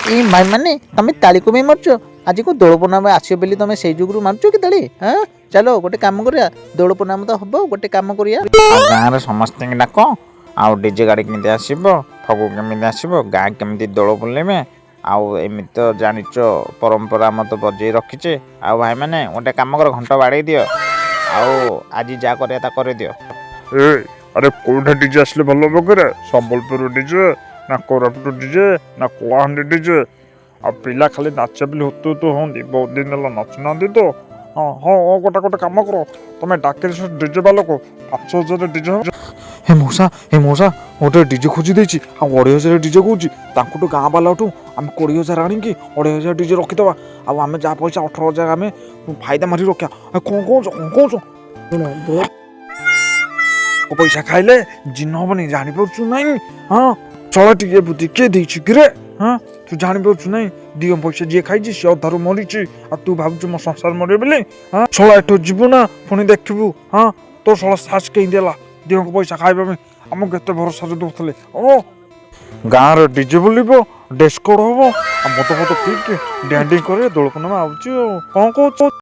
ଏ ଭାଇମାନେ, ତମେ ତାଳି କଣ ପାଇଁ ମାରୁଛ? ଆଜି କୋଉ ଦୋଳ ପୂର୍ଣ୍ଣିମା ଆସିବ ବୋଲି ତମେ ସେଇ ଯୁଗରୁ ମାରୁଛ କି ତାଳି? ହଁ, ଚାଲ ଗୋଟେ କାମ କରିବା। ଦୋଳ ପୂର୍ଣ୍ଣିମା ତ ହବ, ଗୋଟେ କାମ କରିବା। ଆଉ ଗାଁରେ ସମସ୍ତଙ୍କୁ ଡାକ। ଆଉ ଡିଜେ ଗାଡ଼ି କେମିତି ଆସିବ, ଫଗୁ କେମିତି ଆସିବ, ଗାଁ କେମିତି ଦୋଳ ବୁଲେଇବେ। ଆଉ ଏମିତି ତ ଜାଣିଛ, ପରମ୍ପରା ଆମ ତ ବଜେଇ ରଖିଛେ। ଆଉ ଭାଇମାନେ, ଗୋଟେ କାମ କର, ଘଣ୍ଟ ବାଡ଼େଇ ଦିଅ ଆଉ ଆଜି ଯାହା କରିବା ତା କରିଦିଅ। ଏ ଆରେ, କୋଉଟା ଡିଜେ ଆସିଲେ ଭଲ ହବ କିରେ? ସମ୍ବଲପୁର ଡିଜେ ନା କୋରାପୁଟ ଡିଜେ ନା କଳାହାଣ୍ଡି ଡିଜେ? ଆଉ ପିଲା ଖାଲି ନାଚ ବୋଲି ହୁତୁ ହୁତୁ ହୁଅନ୍ତି, ବହୁତ ଦିନ ହେଲା ନାଚୁନାହାନ୍ତି ତ। ହଁ, ଗୋଟେ ଗୋଟେ କାମ କର, ତମେ ଡାକିରେ ସେ ଡିଜେ ବାଲାକୁ, 5000 ଡିଜେ ହବ। ହେ ମଉସା, ହେ ମଉସା, ଗୋଟେ ଡିଜେ ଖୋଜି ଦେଇଛି ଆଉ 2500 ଡିଜେ କହୁଛି। ତାଙ୍କଠୁ, ଗାଁ ବାଲାଠୁ ଆମେ 20,000 ଆଣିକି 2500 ଡିଜେ ରଖିଦେବା। ଆଉ ଆମେ ଯାହା ପଇସା 18,000 ଆମେ ଫାଇଦା ମାରି ରଖିବା। ଆଉ କ'ଣ କହୁଛ, କ'ଣ କହୁଛ? ପଇସା ଖାଇଲେ ଜିନ ହବନି, ଜାଣିପାରୁଛୁ ନାଇଁ? ହଁ, ଚଳ ଟିକେ। ବୁଦ୍ଧି କିଏ ଦେଇଛି କିରେ? ହଁ, ତୁ ଜାଣିପାରୁଛୁ ନାଇଁ? ଦିଅ ପଇସା ଯିଏ ଖାଇଛି ସେ ଅଧାରୁ ମରିଛି, ଆଉ ତୁ ଭାବୁଛୁ ମୋ ସଂସାର ମରିବ ବୋଲି? ହଁ, ଶଳା, ଏଠୁ ଯିବୁ ନା ପୁଣି ଦେଖିବୁ? ହଁ, ତୋ ଶଳା ସାହସ କେମିତି ହେଲା ଦିଅଙ୍କ ପଇସା ଖାଇବା ପାଇଁ? ଆମକୁ କେତେ ଭରସାରେ ଦଉଥିଲେ। ଓ ଗାଁରେ ଡିଜେ ବୁଲିବ, ଡ୍ରେସ୍ କୋଡ୍ ହବ, ଆଉ ମଦ ଫଦ ପିଇକି ଡ୍ୟାଣ୍ଡିଂ କରିବେ। ଦୋଳ ପୂର୍ଣ୍ଣିମା ଆଉଛି, ଆଉ କ'ଣ କହୁଛୁ?